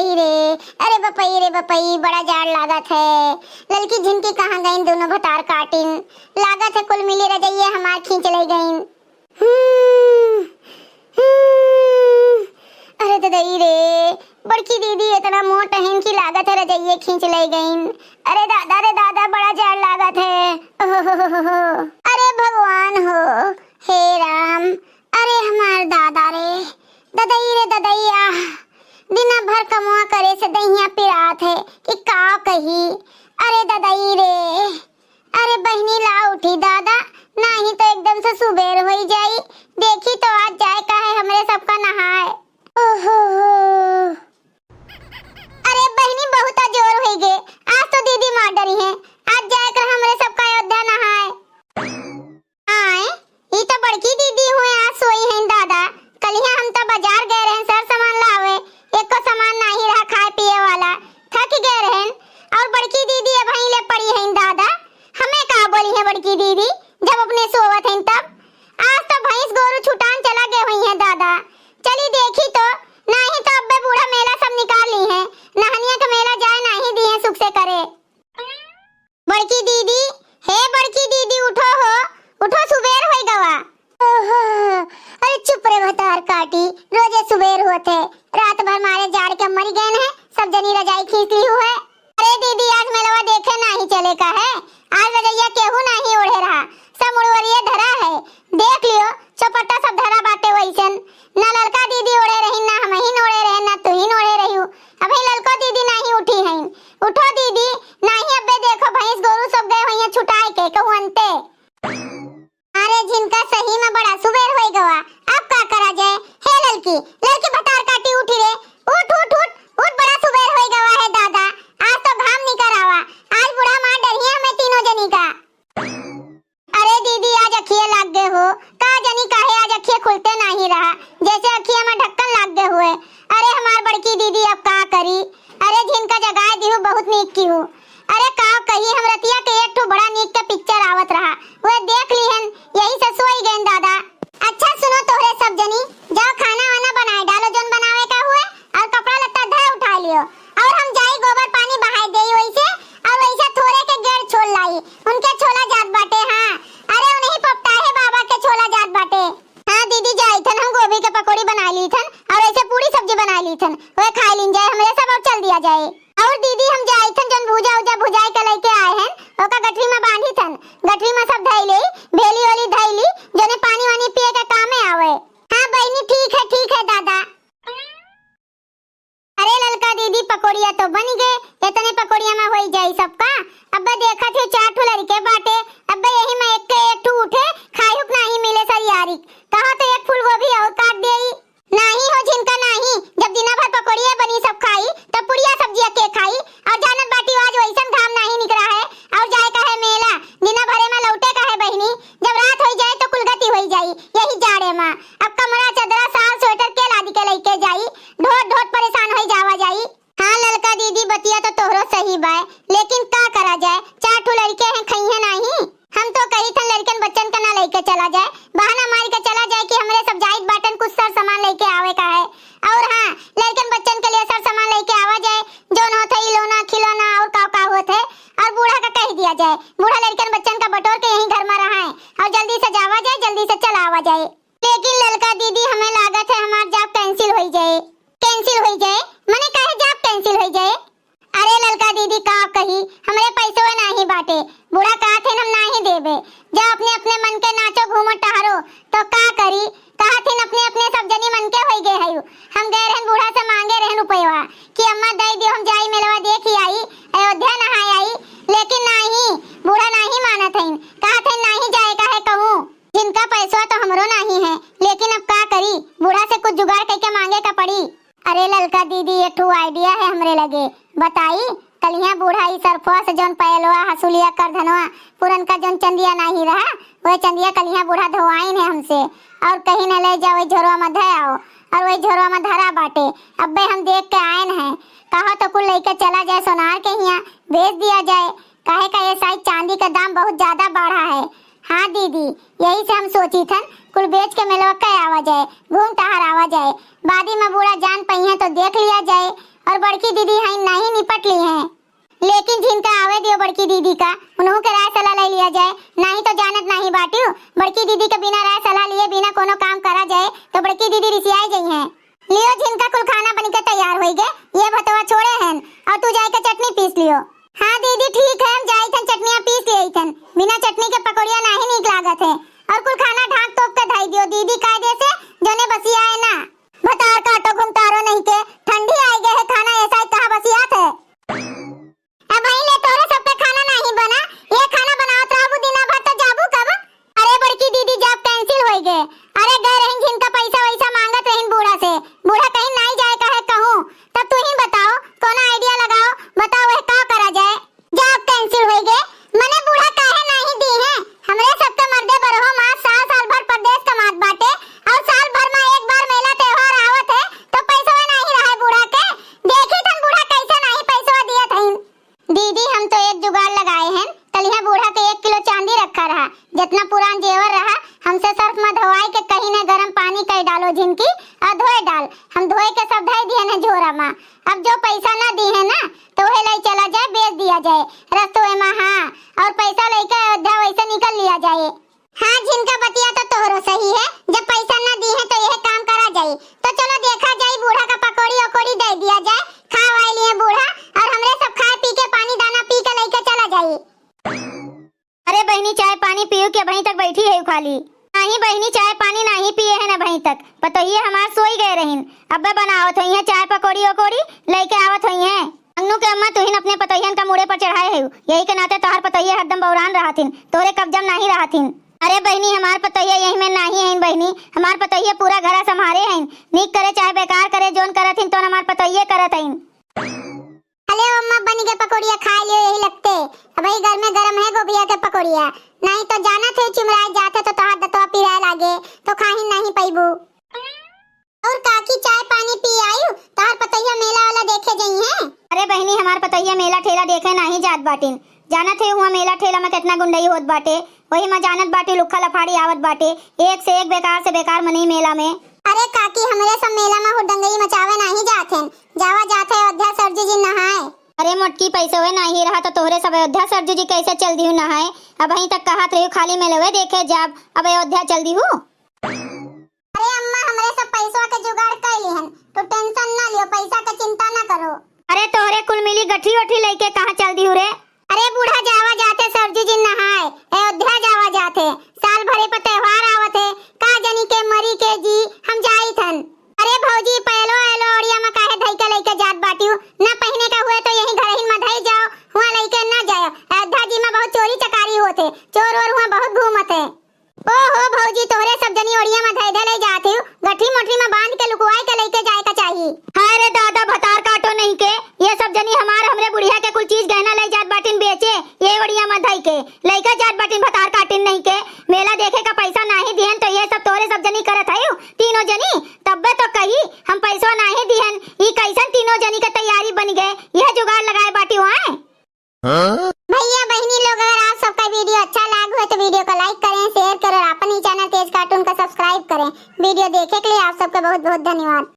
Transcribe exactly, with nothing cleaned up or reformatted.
ई रे, अरे बपई रे बपई, बड़ा जाड़ लागत है। ललकी झिनकी कहाँ गइन, दोनों भतार काटिन। लागत है कुल मिली रजइया हमार खींच ले गइन। हम्म, हम्म। अरे ददई रे, बड़की दीदी इतना मोट हइन कि लागत है रजइये खींच ले गइन। अरे दादा रे दादा, बड़ा जाड़ लागत है। ओहो। अरे भगवान हो, हे राम, अरे हमार दादा रे, ददई रे ददई, आह, दिना भर कमवा करे से दहिया पिरात है कि का कही। अरे ददई रे, अरे बहिनी ला उठी दादा, नाही तो एकदम से सुबेर होई जाई। देखी तो आज जाए का है हमरे सबका नहाए। ओहो। अरे बहिनी बहुत जोर होई गे, आज तो दीदी मार डरी है, आज जाए कर हमरे सबका अयोध्या नहाए। आए, ई तो बड़की दीदी हुए आज सोई हैं दादा। कलिया हम तो बाजार गए रहे सर सामान लावे, एको सामान नाही रहा खाए पिए वाला, थक गए रहन। और बड़की दीदी अबहीं ले पड़ी हैं दादा। हमें का बोली है बड़की दीदी, जब अपने सोवत हैं तब। आज तो भैंस गोरू छुटान चला गए हुई हैं दादा। चली देखी तो, नाही तो अब्बे बूढ़ा मेला सब निकाल ली हैं, नहनिया के मेला जाए नाही दी हैं सुख से करे। बड़की दीदी, हे बड़की दीदी, उठो हो, उठो, सुबेर होई गवा। ओहो, अरे चुप रे भतार काटी, रोजे सुबेर होत है, रात भर मारे जाड़ के मरी गए हैं, सब जनी रजाई खींच ली हुए। अरे दीदी, आज मेलवा देखे नाही चले का है, आज रजइया केहू नाही ओढ़े रहा, सब मुड़वरिये धरा है, देख लियो, चौपट्टा सब धरा बाटे वैसन। ना ललका दीदी ओढ़े रही, ना हमहिन ओढ़े रहे, ना तुहिन ओढ़े रही। अबे ललको दीदी नाही उठी हैं। उठो दीदी, नाही अबे देखो भैंस गोरू सब गए हुई हैं छुटाए के, कहूँ अंते। अरे झिनका सही में बड़ा सुबेर होई गवा, अब का करा जाए? हे ललकी, ललकी भतार काटी उठी रे, उठ, उठ, उठ, उठ, बड़ा सुबेर होई गवा है दादा, आज तो घाम निकर आवा, आज बूढ़ा मार डरिए हमें तीनों जनी का। अरे दीदी, आज अखिए लाग गए हो, का जानी काहे आज अखिए खुलते नाही रहा, जैसे अखिए में ढक्कन लाग गए हुए। अरे हमार बड़की दीदी, अब का करी? अरे झिनका जगाए दिहू, बहुत नीक किहू। अरे का कही, हम रतिया के एक ठो बड़ा नीक के पिक्चर आवत रहा, वह देख लिहन, यही से सोई गइन दादा। अच्छा सुनो तोहरे सब जनी, जाओ खाना वाना बनाए डालो, जौन बनावे का हुए, और कपड़ा लत्ता धर उठा लियो, और हम जाई गोबर पानी बहाई देई वैसे, और वैसे थोरे के गेड़ छोल लाई, उनके छोला जात बाटे। हाँ, अरे उन्हीं पपटाहे बाबा के छोला जात बाटे। हाँ दीदी, जाई थन हम गोभी के पकौड़ी बना ली थन, और ऐसे पूरी सब्जी बना ली थन, वह खा लीन जाए हमरे सब, और चल दिया जाए। और दीदी हम जाई थन जौन भूजा उजा भुजाए के लेके आए हैं, ओका गठरी में बांधी थन, गठरी में सब धई ले, भेली ओली धई ली, जौने पानी वानी पिए के कामे आवे। हाँ बहिनी, ठीक है, ठीक है दादा। अरे ललका दीदी, पकौड़िया तो बन गए, इतने पकौड़िया में होई जाई सबका। अब्बे देखत ही चार ठो लड़के बाटे, अब्बे यही में एक के एक ठो उठे, खाई हुक नाही मिले सरियारी। कहा तो एक फूल गोभी और काट देई। नाही हो झिनका नाही, जब दिना भर पकौड़िया बनी सब खाई, तब पुड़िया सब्जिया के खाई? और जानत बाटी आज वैसन घाम नाही निकरा है, और जाए का है मेला, दिना भरे में लौटे का है बहिनी। जब रात होई जाए तो कुलगति होई जाई यही जाड़े में। अब कमरा, चदरा, साल, स्वेटर के लादी के लइके जाई? ढोट ढोट परेशान होई जावा जाई। हाँ ललका दीदी, बतिया तो तोहरो सही बाय, लेकिन का करा जाए, चार ठो लड़के हैं, खइहे नाही। हम तो कही थन लड़कन बच्चन का ना लइके चला जाए, बहाना मार के चला जाए कि हमरे सब जाइत बाटन, कुछ सर सामान लइके आवे का है। और हाँ, लड़कन बच्चन के लिए सर सामान लइके आवा जाए, जौन होत है इलोना खिलौना और का का होत है, और बूढ़ा का कह दिया जाए, बूढ़ा लड़कन बच्चन का बटोर के यहीं घर में रहाए, और जल्दी से जावा जाए, जल्दी से चला आवा जाए। लेकिन ललका दीदी, हमें लागत है हमार जाब cancel होई जाए। Cancel होई जाए? मने काहे जाब cancel होई जाए? अरे ललका दीदी, का कही, हमरे पैसवे नाही बाटे। बूढ़ा कहत हैं हम नाही देबे। जा अपने अपने मन के नाचो, घूमो टहरो, तो का करी? कहत हैं अपने अपने सब जनी मन के होई गए हयू। हम गए रहन बूढ़ा से मांगे रहन रुपयवा कि अम्मा दे दियो, हम जाई मेलवा देखी आई, अयोध्या नहाए आई, लेकिन नाही, बूढ़ा नाही मानत हैं, कहत हैं नाही जाए का है कहूँ। जिनका पैसवा तो हमरो नाही है, लेकिन अब का करी, बूढ़ा से कुछ जुगाड़ करके मांगे का पड़ी। अरे ललका दीदी, एक ठो idea है हमरे लगे, बताई। कलिया बूढ़ा ई सरफवा से जौन पयलवा, हसुलिया, करधनवा, पुरनका जौन चंदिया नाही रहा, वह चंदिया कलिया बूढ़ा धोवाइन है हमसे, और कहीं न ले जाओ, वही झोरवा में धे आओ, और वही झोरवा में धरा बाटे। अब्बे हम देख के आयन है, कहा तो कुल लइके चला जाए सोनार के हिया, बेच दिया जाए। काहे का ये साइज चांदी का दाम बहुत ज्यादा बढ़ा है। हाँ दीदी, यही से हम सोची थन, कुल बेच के मेलवा के आवा जाए, घूम टहर आवा जाए। बादी में बूढ़ा जान पइहें तो देख लिया जाए, और बड़की दीदी हईन, नाहीं निपट लिहें। लेकिन झिनका आवे दियो बड़की दीदी का, उनहू के राय सलाह ले लिया जाए, नाहीं तो जानत नाहीं बाटिउ, बड़की दीदी के बिना राय सलाह लिए बिना कोनो काम करा जाए तो बड़की दीदी रिसियाई जइहें। लियो झिनका कुल खाना बनिके तैयार होइगे, ये भतवा छोड़े हन, और तू जाइके चटनी पीस लियो। हाँ दीदी ठीक है, हम जाइत हन चटनिया पीस लेइत हन, बिना चटनी के पकौड़िया नाहीं नीक लागत है। और कुल खाना ढाँक तोप के धई दियो दीदी, कायदे से जने बसियाए ना। भतार काटो घुमतारो नहीं के, ठंडी आइ गए है, खाना ऐसा ही कहाँ बसियात है। अबहीं ले तोहरे सबके खाना नाहीं बना, ये खाना बनावत रहबू दिना भर तो जाबू कब? अरे बड़की दीदी job cancel होइगे। अरे गए रहिन झिनका पैसा वैसा माँगत रहिन बूढ़ा से, बूढ़ा कहिन नाहीं जाए का है कहूँ, तब तू ही बताओ, कौनो idea लगाओ, बताओ वह का करा जाए। Job cancel होइगे, मने बूढ़ा काहे नाहीं दीहें? हमरे सबके मर्दे बरहो मास साल साल भर परदेस कमात बाटे, और साल भर मा एक बार मेला त्योहार आवत है, तो पैसवे नाहीं रहे बूढ़ा के। देखी थन बूढ़ा कैसे नाहीं पैसवा दियत हईन। दीदी हम तो एक जुगाड़ लगाए हन, तलिहा बूढ़ा के एक किलो चांदी रखा रहा, जितना पुरान जेवर रहा, हमसे सर्फ मा धोवाई के कही न गरम पानी कइ डालो झिनकी, और धोए डाल। हम धोए के सब धई दिहन है झोरा मा। अब जो पैसा ना दीहें ना, तो वह लई चला जाए, बेच दिया जाए रस्तों मा। हाँ, और पैसा लइके अयोध्या वैसे निकल लिया जाए। हाँ, झिनका बतिया तो तोहरो सही है, जब पैसा ना दीहें तो यह काम करा जाए। तो चलो देखा जाए, बूढ़ा का पकौड़ी ओकौड़ी दे दिया जाए, खा वाई लिए बूढ़ा, और हमरे सब खाए पी के पानी दाना पी के लइके चला जाए। अरे बहिनी, चाय पानी पीयू कि अबहीं तक बैठी है खाली? नाहीं बहिनी, चाय पानी नाहीं पिए हैं अबहीं तक। पतोहिए हमार सोई गए रहिन, अब्बे बनावत होइहें चाय पकौड़ी ओकौड़ी लइके आवत होइहें। अंगनू के अम्मा, तुहिन अपने पतोहियन का मूड़े पर चढ़ाए है, यही के नाते तोहार पतोहिए हरदम बौरान रहथिन, तोहरे कब्जा में नाहीं रहथिन। अरे बहिनी, हमार पतोहिए यही में नाहीं हईन बहिनी, हमार पतोहिए पूरा घरा संभारे हईन, नीक करे चाहे बेकार करे, जोन करत हईन तोन हमार पतोहिए करत हईन। अले अम्मा, बनिगे पकौड़िया खाए लियो यही लगते। अबहीं गरमे गरम है गोभिया के पकौड़िया, नाहीं तो जानत है चिमराए जात है तो तोहार दतवा पिराए लागे, तो खाही नाहीं पइबू। और काकी, चाय पानी पी आयु, तोहार पतोहिया मेला वाला देखे जइहें। अरे बहिनी, हमार पतोहिया मेला ठेला देखे नाहीं जात बाटिन, जानत है हुआँ मेला ठेला मा केतना गुंडई होत बाटे, वही मा जानत बाटी लुक्खा लफाड़ी आवत बाटे, एक से एक बेकार से बेकार मनई मेला में। अरे काकी, हमरे सब मेला मा हुड़दंगई मचावे नाहीं जात हैं, जावा जात है अयोध्या सरजू जी नहाए। अरे मोटकी, पैसवे नाहीं रहा तो तोहरे सब अयोध्या सरजू जी कैसे चल दिहू नहाए? अबहीं तक कहत रहिउ खाली मेलवे देखे जाब, अब अयोध्या चल दिहू। अरे अम्मा, हमरे सब पैसवा के जुगाड़ कइ लिहन, तू tension ना लियो, पैसा के चिंता ना करो। अरे तोहरे कुल मिली गठी ओठी लइके कहाँ चल दिहू रे? अरे बूढ़ा, जावा जात है सरजू जी नहाए, अयोध्या जावा जात है, साल भरे पर त्योहार आवत है, का जनी के मरी के जी, हम जाइत हन। अरे भौजी, पयलो अयलो ओड़िया मा काहे धइके लइके जात बाटिउ? ना पहिने का हुए तो यही घरहिन मा धइ जाओ, हुआँ लइके ना जाओ। अयोध्या जी मा बहुत चोरी चकारी होत है, चोर ओर हुआँ बहुत घूमत है। ओ हो भौजी, तोहरे सब जनी ओड़िया मा धइ धइ लइ जात हिउ, गठी मोटरी मा बांध के लुकवाइ के लइके जाए का चाही। हाय रे दादा, भतार काटो नहीं के, ये सब जनी हमार हमरे बुढ़िया के कुल चीज गहना लइ जात बाटिन बेचे, ये ओड़िया मा धइ के लइके जात बाटिन भतार काटिन नहीं के। मेला देखे का पैसा नाहीं दिहन तो ये सब तोहरे सब जनी करत हइउ, तीनों जनी। तब्बे तो कही हम पैसवा नाहीं दिहन, ई कैसन तीनों जनी के तैयारी बनि गए, यह जुगाड़ लगाए बाटिउ आए। हाँ? भइया बहिनी लोग, अगर आप सबका video अच्छा लाग हुए तो video को like करें, share करें और आपन ही channel तेज cartoon का subscribe करें। Video देखे के लिए आप सबका बहुत बहुत धन्यवाद।